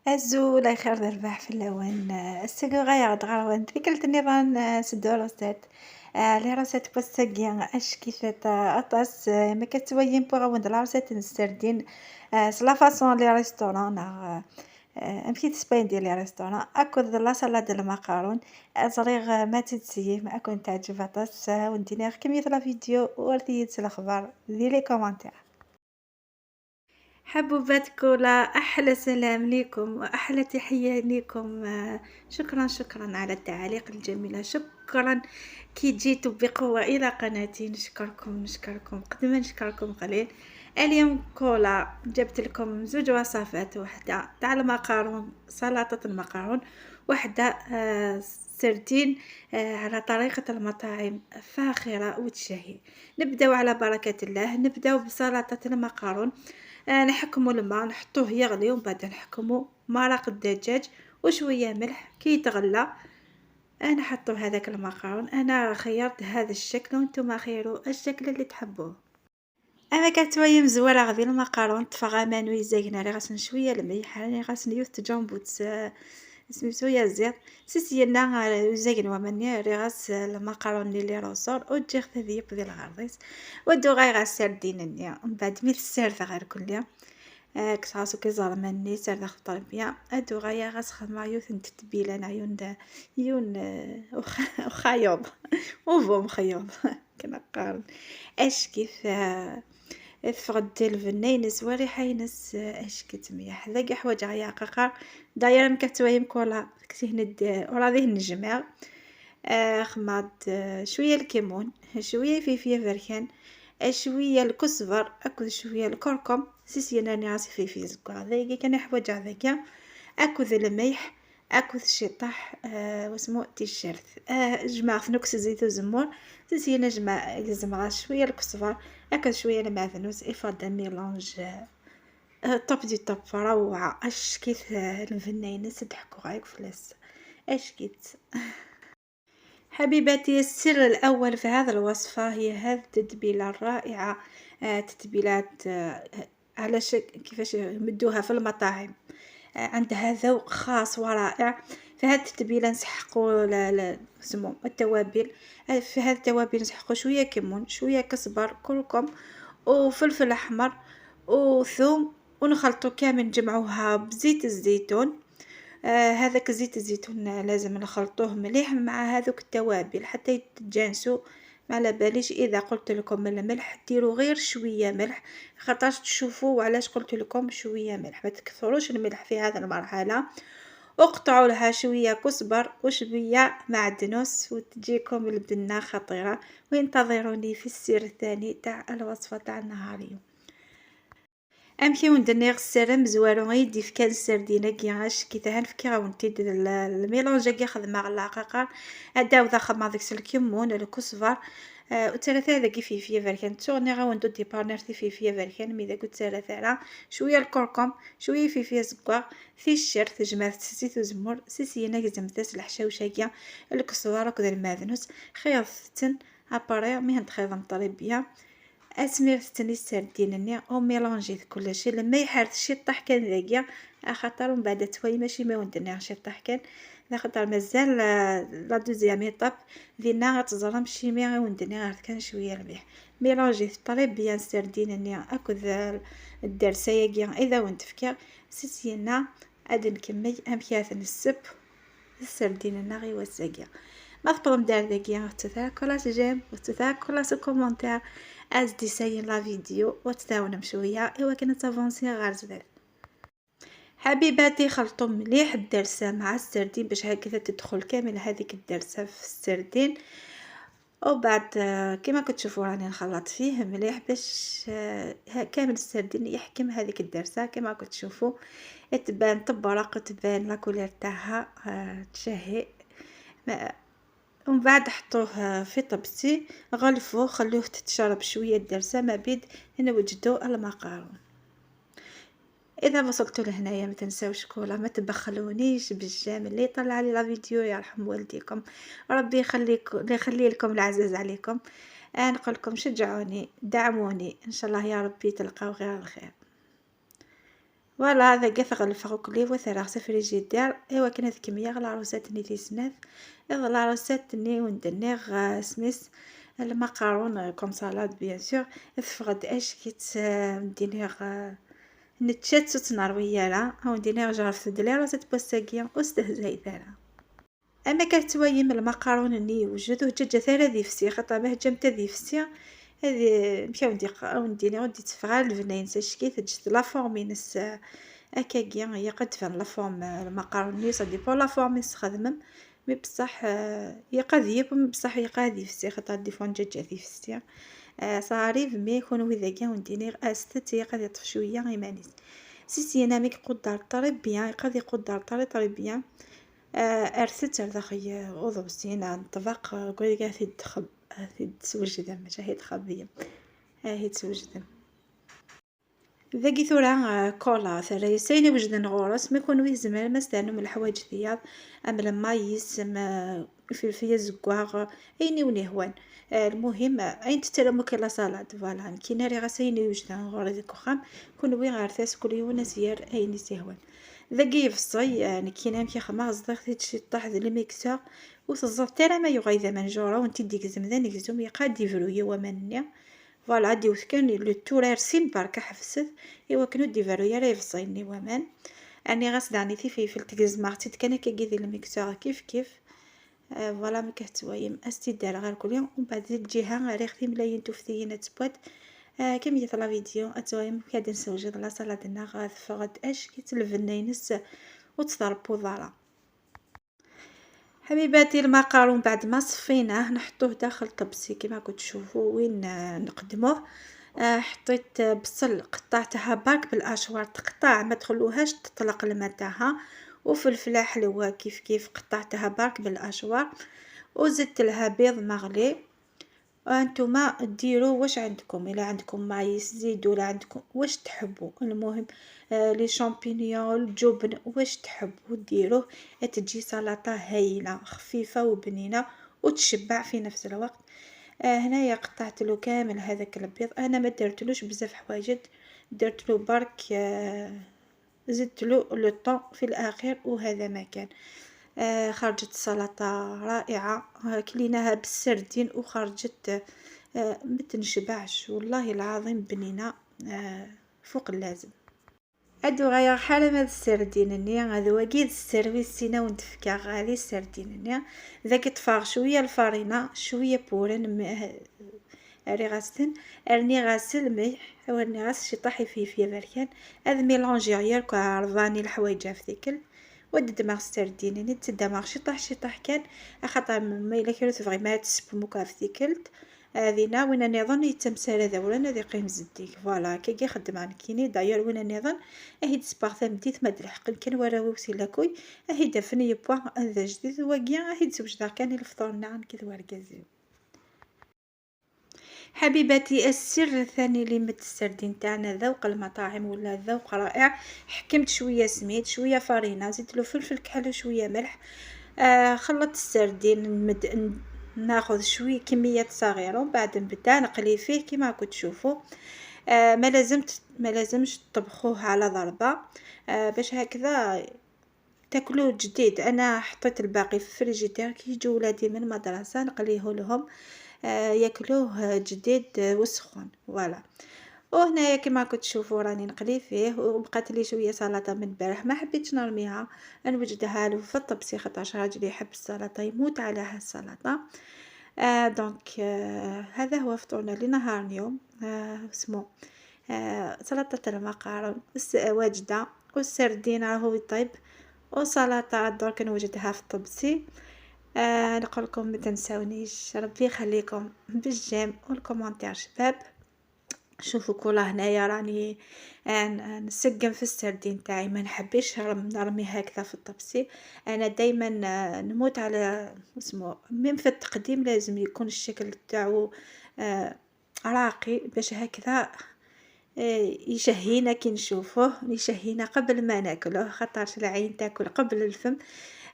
أزول خير الرباح في اللون السقوغايا غدغروان تيكلت النظام سدو روسات لي روسات بوساكيا اش كيفات اطاس ما كتوين بوغ la recette السردين c'est la façon les restaurants ناغ امشي تسباين ديال les restaurants اكل la salade المقارون صريغ ما تتسيي ما اكون تعجب اطاس وندينا كمية la vidéo ورثيت الاخبار دي les commentaires. حبوبات كولا، احلى سلام ليكم واحلى تحيه ليكم. شكرا شكرا على التعاليق الجميله، شكرا كي جيتوا بقوه الى قناتي. نشكركم نشكركم قد ما نشكركم قليل. اليوم كولا جبت لكم زوج وصفات، وحده تاع المقارون سلطه المقارون، وحده سردين على طريقه المطاعم فاخره وتشهي. نبداو على بركه الله، نبداو بسلطه المقارون. نحكمو الماء نحطوه يغلي، ومن بعد نحكمو مرق الدجاج وشويه ملح. كي يتغلى نحطو هذاك المقارون. انا خيرت هذا الشكل وانتم خيروا الشكل اللي تحبوه. انا كتوي مزوره غادي المقارون طفى غامان ويزاكنا راه غاسن شويه الملح، راني غاسن يوث جامبوت سميتو يا زيت سيسينا وزاكن ومني ري غاس المقارون اللي روسور وتجي خذ ديال الغرضيس ودو غاي غاسردين النيا. من بعد مي السرد غير كليا كسراسو كيزرماني سرد خطر بيا ادو غايا غاس خدمة يوث نتتبيلا نعيون يون وخيوط وفو مخيوط كما قال اش كيف فغد الفنينس وريحة ينس اش كتميح ذاك حوايج غيا قاقا داير مكتويم كولا كتهند وراضيه النجمة. خماد شوية الكمون، شوية فيفيا فركان، شوية الكزبر، اكل شوية الكركم سيسينا راسي فيفي زكا ذاك كان حوايج هذاك، اكل الملح، اكل الشطح واسمو تيشيرت جمع نكس زيت وزمور سيسينا جمع لازم شوية الكزبر، اكل شوية المعدنوس افاد mélange top du top روعة. اش كيف الفنينس ضحكوا غايك فلاس اش كيت. حبيباتي السر الأول في هذا الوصفة هي هذه التتبيلة الرائعة، تتبيلات على شكل كيفاش يمدوها في المطاعم، عندها ذوق خاص ورائع. في هذه التتبيلة نسحقوا سمو التوابل. في هذه التوابل نسحقوا شوية كمون، شوية كزبر، كركم، وفلفل أحمر، وثوم، ونخلطو كامل نجمعوها بزيت الزيتون. هذاك زيت الزيتون لازم نخلطوه مليح مع هذوك التوابل حتى يتجانسوا. ما على باليش اذا قلت لكم الملح ديروا غير شويه ملح، خاطرش تشوفوا وعلاش قلت لكم شويه ملح، ما تكثروش الملح في هذا المرحله. اقطعوا لها شويه كزبر وشويه معدنوس وتجيكم البنه خطيره. وانتظروني في السر الثاني تاع الوصفه تاع النهار اليوم. امكي وندنيغ السر مزوارو غيدي في كان السردينة كي غاش كي تهان فكي غاونتي ال mélange كي خدمة غلا قاقا اداو ذا خدمة ديك الكمون الكزبر وثلاثة هذا كيف فيا فركان تسوني غاوندو دي بارنر في فيا فركان مي ذاك ثلاثة شوية الكركم، شوية فيفيا زكوا في الشرت جمعت زيت وزمور سيسينا كزمتاس الحشاوشاكيا الكزبر وكذا المعدنوس خياطتن اباري مي خيض طريبيا اسمير تني السردين او ميلونجي كلشي لما يحرث شي طح كان ذاكيا خاطر ومن بعد توي ماشي ما وندنا شي طح كان خاطر مازال la deuxième étape دينا غتزرم شي مي وندنا غير كان شويه الملح mélanger très bien السردين اكل الدرسايا اذا وانت فكا سيسينا غادي نكمل امكياث السب السردين غي وساكيا ما تبغم دار ذاكيا تثاكل j'aime وتثاكل commentaire از ديساين la vidéo وتتعاونم شويه ايوا كانت avancer غير زداد. حبيباتي خلطوا مليح الدرسه مع السردين باش هكذا تدخل كامل هذيك الدرسه في السردين. وبعد كما كتشوفوا راني نخلط فيه مليح باش كامل السردين يحكم هذيك الدرسه. كما كتشوفوا تبان تبرق تبان la couleur تاعها تشهي. ومن بعد حطوه في طبسي غلفوه خلوه تتشرب شويه الدرسه ما بيد نوجدوا المقارون. اذا وصلتوا لهنايا ما تنساوش كولا ما تبخلونيش بال j'aime اللي طلع لي la vidéo يرحم والديكم، ربي يخليك يخلي لكم العزاز عليكم. انا نقول لكم شجعوني دعموني ان شاء الله يا ربي تلقاو غير الخير. voilà ذاك ثغلفغ أكلي وثرغ س frigidaire. إوا كان هذ كمية la recette ني تيسناث la recette ني وندنيغ سميس المقارون comme salade bien sûr. ثفغد أشكيت ندينيغ نتشات وتنروي راه أو ندينيغ جربت les recettes بوساكيا واستهزيت راه. اما كتوايم المقارون ني يوجد وجاجة ثرا ذي فسي خاطر ما هجمت ذي فسي هذه مشاو ندي نديني غادي تفغال الفناين شكي تجد la forme ينس اكاكيا هي قد تفهم la forme المقارون ça dépend la forme يستخدمم mais بصح يقاد بصح يقاد يفسي خاطر des fois نجاجة ذي فسي ça arrive mais يكون وذاكيا ونديني استت يقاد يطف شويه غيمانيس سي سي انا ميك قدر très bien يقاد يقدر très très bien. ارثت داخل وضبسينا نطبق قولي تخب تسوجد ماشي هي تخبي هي تسوجد. ذاكي ثورا كولا ثرا يساين وجدن غورس ما يكون ويه ما ستانو من الحوايج ثياب ام ال maïs ام فلفل زكواغ ايني ونهوان. المهم اين تتلمو كي la salade voilà كي ناري غاساين يوجدن غور ديك وخام كون وي غير ثاس كل يوم سير اين سيهوان. ذاكي يفصي نكينا كي خما زدغ تشي طاح ذي ال mixeur وتزض ترى ما يغاي ذا منجورة وانتي ديك زمذان يكزوم يقاد يفروي ومنيا voilà ديوث كان le tour ارسين بركا حفست ايوا كنو ديفروي راه يفصيني ومان اني غاس داني في فلفل تكزمارتي كان كي ديال ال mixeur كيف كيف. voilà ما كتوايم استي دار غير كل يوم ومن بعد الجهه غير اختي ملايين توفتيين تبوات. كمية la vidéo اتوايم كاد نسوجد la salade نا غاد فغد اش كي تلفنينس وتضربو ضرا. حبيباتي المقارون بعد ما صفيناه نحطوه داخل طبسي كما كنتو تشوفوا وين نقدموه. حطيت بصل قطعتها باك بال hachoir تقطع ما تخلوهاش تطلق الماء تاعها، وفلفله حلوه كيف كيف قطعتها باك بال hachoir، وزدت لها بيض مغلي. انتوما ديروا واش عندكم، الا عندكم maïs زيدوا، ولا عندكم واش تحبوا، المهم les champignons الجبن واش تحبوا ديروه، تجي سلطه هايله خفيفه وبنينه وتشبع في نفس الوقت. هنايا قطعت له كامل هذاك البيض، انا ما درتلوش بزاف حوايج، درت له برك زدت له le thon في الاخير وهذا ما كان. خرجت السلطة رائعة، كليناها بالسردين وخرجت ما تنشبعش والله العظيم بنينة فوق اللازم. هادو غير حالة ما السردين ني هادو واكيد ال service سينا ونتفكا غادي السردين ني ذاك طفاغ شوية الفارينة شوية بورن اري غاستن ارني غاسل ملح ورني غاس شي طاحي فيه في بركان هذا mélanger ياك رفاني الحوايج في ذيك ود دماغ السردين ني تدماغ شي طاح شي طاح كان خاطر ما الا كانوا تبغي ما تسبموكا في ذيك هذينا وين نظن يتمسال هذا ولا نادي قيم زديك voilà كي يخدم عن كيني داير وين نظن اهي تسباغ ثمديت ما دلحق كان وراوي وسيلاكوي اهي دفني بوا هذا جديد وكيا اهي تزوج كان الفطور نعم كي وركازيو. حبيباتي السر الثاني اللي مد السردين تاعنا ذوق المطاعم ولا ذوق رائع، حكمت شويه سميد شويه فرينه زدت له فلفل كحل وشويه ملح، خلطت السردين ناخذ شويه كميات صغيره ومن بعد نبدا نقلي فيه كما راكم تشوفوا. ما لازمش تطبخوه على ضربه، باش هكذا تاكلوه جديد. انا حطيت الباقي في الفريجيدير كي يجوا ولادي من المدرسه نقليه لهم، ياكلوه جديد وسخون voilà. وهنايا كما راكم تشوفوا راني نقلي فيه وبقات لي شويه سلطه من البارح ما حبيتش نرميها نوجدها له في الطبسي خاطرش راجلي يحب السلطه يموت على هاد السلطه. donc هذا هو فطورنا لنهار اليوم. اسمو سلطه المقارون واجده والسردين راهو يطيب وسلطه درك نوجدها في الطبسي. نقول لكم ما تنساونيش ربي يخليكم بال j'aime وال commentaire شباب. شوفوا كولا هنايا راني نسقم في السردين تاعي، ما نحبش نرمي هكذا في الطبسي. انا دايما نموت على اسمو même في التقديم لازم يكون الشكل تاعو راقي باش هكذا يشهينا كي نشوفوه، يشهينا قبل ما ناكلوه خاطرش العين تاكل قبل الفم.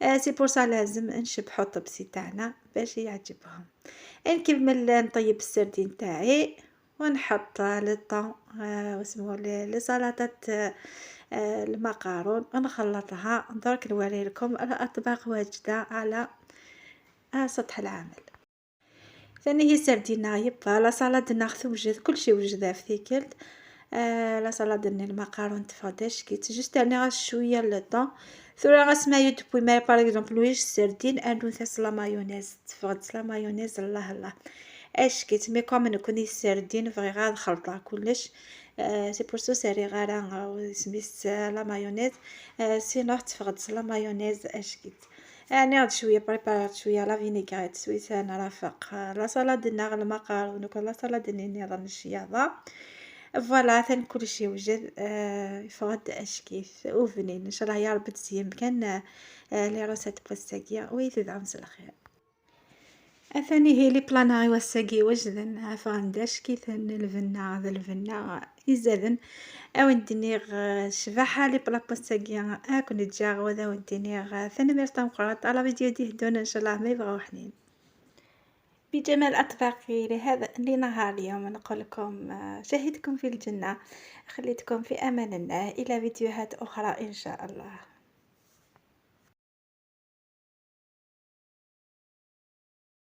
c'est pour ça لازم نشبحو الطبسي تاعنا باش يعجبهم. نكمل نطيب السردين تاعي ونحط le thon واسمو لسلطة المقارون ونخلطها. درك نوري لكم الأطباق واجدة على سطح العمل. ثاني هي سردينة يبقى la salade ناخذ وجد كلشي وجده في ثيكلت la salade المقارون تفضش كي juste انا غا شويه le thon ثورا غاس ما يدبوي ما par exemple ويش السردين انو ثاس la mayonnaise تفغد la mayonnaise الله الله اش كيت mais comme نكون السردين فغي غا خلطه كلش c'est pour ça ساري غارا سميت la mayonnaise sinon تفغد la mayonnaise اش كيت. يعني غاد شويه préparer شويه la vinaigrette سويت نرافق la salade ناغ المقارون la salade نظام الشياضه. voilà ثان كلشي وجد يفغد اشكيف وفنين. ان شاء الله يا رب تزيم كان les recettes بوستاكيا ويتدعم الخير. اثاني هي les plats ناغي وساقي وجدن فغنداش كيثن الفنا هذا الفنا يزادن او ندينيغ شباحة les plats بوستاكيا اكون نتجا وذا وندينيغ ثاني ميرتا مقرات على فيديو دي ان شاء الله ما يبغاو حنين بجمال أطباقي لهذا لنهار اليوم. نقول لكم شهدكم في الجنة، خليتكم في أمان الله إلى فيديوهات أخرى إن شاء الله.